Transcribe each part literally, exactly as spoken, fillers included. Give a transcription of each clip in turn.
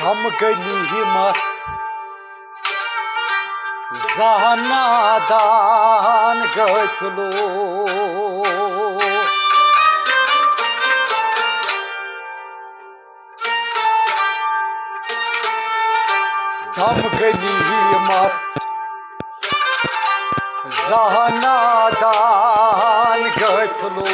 ہم گنی ہمت زہنادان غٲفلو۔ دم گنی ہمت زہنادان غٲفلو۔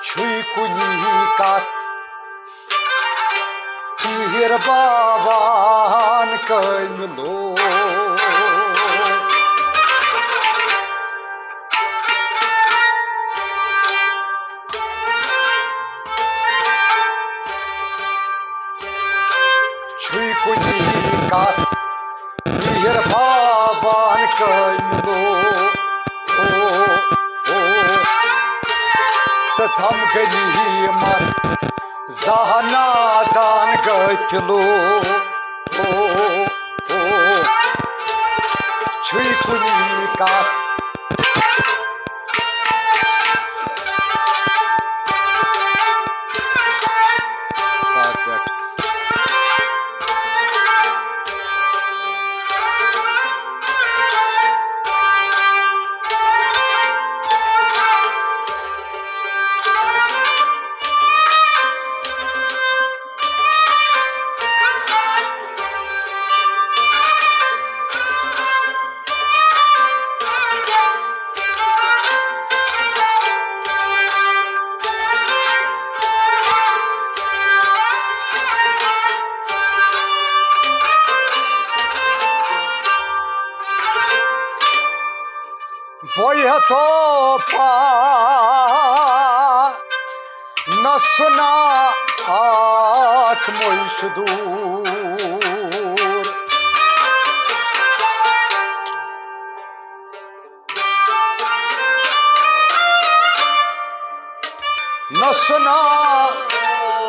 چھُے کُنی کتھ پیٖر بابان کٲمِلو۔ چھُے کُنی کتھ پیٖر بابان کٲمِلو۔ او، او، تہٕ دم گنی ہمت زہنادان غٲفلو۔ او، او، چھُے کُنی کتھ۔ ساتھ پٮ۪ٹھ۔ بویہ تو پا نہ سنا آکھ مویش دور۔ نہ سنا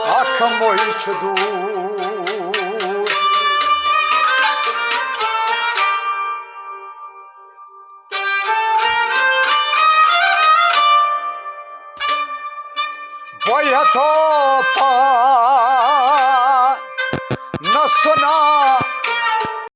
آکھ مویش دور۔ بویہ تو پا نہ سنا